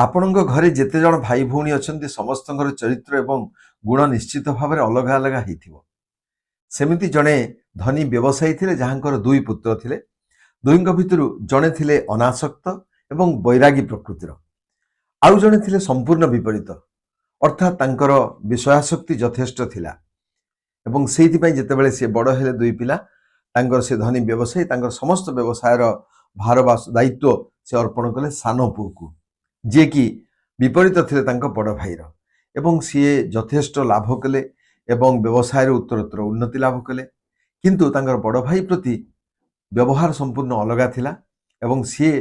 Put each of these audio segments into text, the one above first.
ଆପଣଙ୍କ ଘରେ ଯେତେ ଜଣ ଭାଇ ଭଉଣୀ ଅଛନ୍ତି, ସମସ୍ତଙ୍କର ଚରିତ୍ର ଏବଂ ଗୁଣ ନିଶ୍ଚିତ ଭାବରେ ଅଲଗା ଅଲଗା ହେଇଥିବ। ସେମିତି ଜଣେ ଧନୀ ବ୍ୟବସାୟୀ ଥିଲେ, ଯାହାଙ୍କର ଦୁଇ ପୁତ୍ର ଥିଲେ। ଦୁହିଁଙ୍କ ଭିତରୁ ଜଣେ ଥିଲେ ଅନାସକ୍ତ ଏବଂ ବୈରାଗୀ ପ୍ରକୃତିର, ଆଉ ଜଣେ ଥିଲେ ସମ୍ପୂର୍ଣ୍ଣ ବିପରୀତ, ଅର୍ଥାତ୍ ତାଙ୍କର ବିଷୟାସକ୍ତି ଯଥେଷ୍ଟ ଥିଲା। ଏବଂ ସେଇଥିପାଇଁ ଯେତେବେଳେ ସେ ବଡ଼ ହେଲେ ଦୁଇ ପିଲା, ତାଙ୍କର ସେ ଧନୀ ବ୍ୟବସାୟୀ ତାଙ୍କର ସମସ୍ତ ବ୍ୟବସାୟର ଭାର ବା ଦାୟିତ୍ୱ ସେ ଅର୍ପଣ କଲେ ସାନ ପୁଅକୁ, ଯିଏକି ବିପରୀତ ଥିଲେ ତାଙ୍କ ବଡ଼ ଭାଇର। ଏବଂ ସିଏ ଯଥେଷ୍ଟ ଲାଭ କଲେ ଏବଂ ବ୍ୟବସାୟରେ ଉତ୍ତରୋତ୍ତର ଉନ୍ନତି ଲାଭ କଲେ। କିନ୍ତୁ ତାଙ୍କର ବଡ଼ ଭାଇ ପ୍ରତି ବ୍ୟବହାର ସମ୍ପୂର୍ଣ୍ଣ ଅଲଗା ଥିଲା ଏବଂ ସିଏ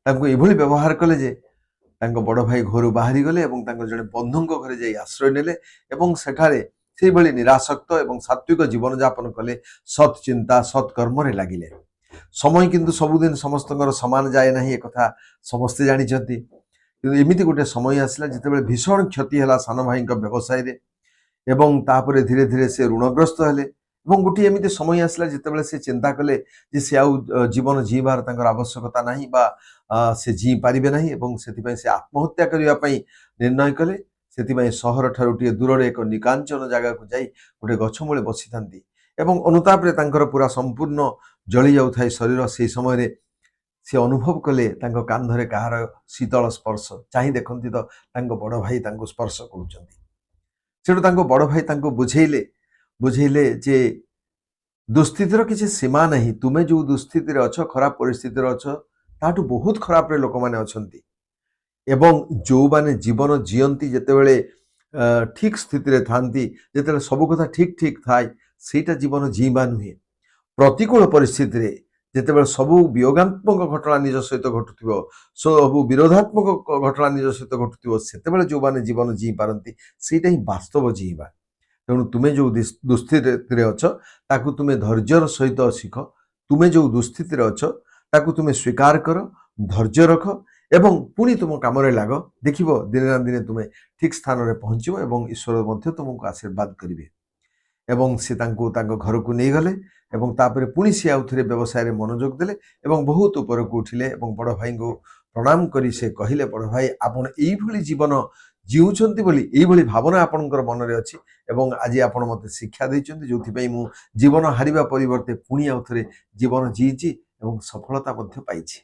ତାଙ୍କୁ ଏଭଳି ବ୍ୟବହାର କଲେ ଯେ ତାଙ୍କ ବଡ଼ ଭାଇ ଘରୁ ବାହାରି ଗଲେ ଏବଂ ତାଙ୍କର ଜଣେ ବନ୍ଧୁଙ୍କ ଘରେ ଯାଇ ଆଶ୍ରୟ ନେଲେ ଏବଂ ସେଠାରେ ସେଇଭଳି ନିରାସକ୍ତ ଏବଂ ସାତ୍ବିକ ଜୀବନଯାପନ କଲେ, ସତ୍ ଚିନ୍ତା ସତ୍ କର୍ମରେ ଲାଗିଲେ। ସମୟ କିନ୍ତୁ ସବୁଦିନ ସମସ୍ତଙ୍କର ସମାନ ଯାଏ ନାହିଁ, ଏକଥା ସମସ୍ତେ ଜାଣିଛନ୍ତି। କିନ୍ତୁ ଏମିତି ଗୋଟେ ସମୟ ଆସିଲା ଯେତେବେଳେ ଭୀଷଣ କ୍ଷତି ହେଲା ସାନ ଭାଇଙ୍କ ବ୍ୟବସାୟରେ ଏବଂ ତାପରେ ଧୀରେ ଧୀରେ ସେ ଋଣଗ୍ରସ୍ତ ହେଲେ। ଏବଂ ଗୋଟିଏ ଏମିତି ସମୟ ଆସିଲା ଯେତେବେଳେ ସେ ଚିନ୍ତା କଲେ ଯେ ସେ ଆଉ ଜୀବନ ଜିଇବାର ତାଙ୍କର ଆବଶ୍ୟକତା ନାହିଁ ବା ସେ ଜିଇଁ ପାରିବେ ନାହିଁ ଏବଂ ସେଥିପାଇଁ ସେ ଆତ୍ମହତ୍ୟା କରିବା ପାଇଁ ନିର୍ଣ୍ଣୟ କଲେ। ସେଥିପାଇଁ ସହର ଠାରୁ ଟିକେ ଦୂରରେ ଏକ ନିକାଞ୍ଚନ ଜାଗାକୁ ଯାଇ ଗୋଟେ ଗଛ ମୂଳେ ବସିଥାନ୍ତି ଏବଂ ଅନୁତାପରେ ତାଙ୍କର ପୁରା ସମ୍ପୂର୍ଣ୍ଣ ଜଳି ଯାଉଥାଏ ଶରୀର। ସେହି ସମୟରେ ସେ ଅନୁଭବ କଲେ ତାଙ୍କ କାନ୍ଧରେ କାହାର ଶୀତଳ ସ୍ପର୍ଶ। ଚାହିଁ ଦେଖନ୍ତି ତ ତାଙ୍କ ବଡ଼ ଭାଇ ତାଙ୍କୁ ସ୍ପର୍ଶ କରୁଛନ୍ତି। ସେଠୁ ତାଙ୍କ ବଡ଼ ଭାଇ ତାଙ୍କୁ ବୁଝେଇଲେ ଯେ ଦୁସ୍ଥିତିର କିଛି ସୀମା ନାହିଁ। ତୁମେ ଯେଉଁ ଦୁସ୍ଥିତିରେ ଅଛ, ଖରାପ ପରିସ୍ଥିତିରେ ଅଛ, ତାଠୁ ବହୁତ ଖରାପରେ ଲୋକମାନେ ଅଛନ୍ତି। ଏବଂ ଯେଉଁମାନେ ଜୀବନ ଜିଅନ୍ତି ଯେତେବେଳେ ଠିକ୍ ସ୍ଥିତିରେ ଥାନ୍ତି, ଯେତେବେଳେ ସବୁ କଥା ଠିକ୍ ଠିକ୍ ଥାଏ, ସେଇଟା ଜୀବନ ଜିଇଁବା ନୁହେଁ। ପ୍ରତିକୂଳ ପରିସ୍ଥିତିରେ ଯେତେବେଳେ ସବୁ ବିୟୋଗାତ୍ମକ ଘଟଣା ନିଜ ସହିତ ଘଟୁଥିବ, ସବୁ ବିରୋଧାତ୍ମକ ଘଟଣା ନିଜ ସହିତ ଘଟୁଥିବ, ସେତେବେଳେ ଯେଉଁମାନେ ଜୀବନ ଜିଇଁ ପାରନ୍ତି, ସେଇଟା ହିଁ ବାସ୍ତବ ଜିଇଁବା। ତେଣୁ ତୁମେ ଯେଉଁ ଦୁସ୍ଥିତିରେ ଅଛ, ତାକୁ ତୁମେ ଧୈର୍ଯ୍ୟର ସହିତ ଶିଖ। ତୁମେ ଯେଉଁ ଦୁସ୍ଥିତିରେ ଅଛ, ତାକୁ ତୁମେ ସ୍ୱୀକାର କର, ଧୈର୍ଯ୍ୟ ରଖ ଏବଂ ପୁଣି ତୁମ କାମରେ ଲାଗ। ଦେଖିବ, ଦିନେ ନା ଦିନେ ତୁମେ ଠିକ୍ ସ୍ଥାନରେ ପହଞ୍ଚିବ ଏବଂ ଈଶ୍ୱର ମଧ୍ୟ ତୁମକୁ ଆଶୀର୍ବାଦ କରିବେ। ଏବଂ ସେ ତାଙ୍କୁ ତାଙ୍କ ଘରକୁ ନେଇଗଲେ ଏବଂ ତାପରେ ପୁଣି ସେ ଆଉ ଥରେ ବ୍ୟବସାୟରେ ମନୋଯୋଗ ଦେଲେ ଏବଂ ବହୁତ ଉପରକୁ ଉଠିଲେ। ଏବଂ ବଡ଼ ଭାଇଙ୍କୁ ପ୍ରଣାମ କରି ସେ କହିଲେ, "ବଡ଼ ଭାଇ, ଆପଣ ଏଇଭଳି ଜୀବନ ଜିଉଛନ୍ତି ବୋଲି ଏଇଭଳି ଭାବନା ଆପଣଙ୍କର ମନରେ ଅଛି ଏବଂ ଆଜି ଆପଣ ମୋତେ ଶିକ୍ଷା ଦେଇଛନ୍ତି, ଯେଉଁଥିପାଇଁ ମୁଁ ଜୀବନ ହାରିବା ପରିବର୍ତ୍ତେ ପୁଣି ଆଉ ଥରେ ଜୀବନ ଜିଇଛି ଏବଂ ସଫଳତା ମଧ୍ୟ ପାଇଛି।"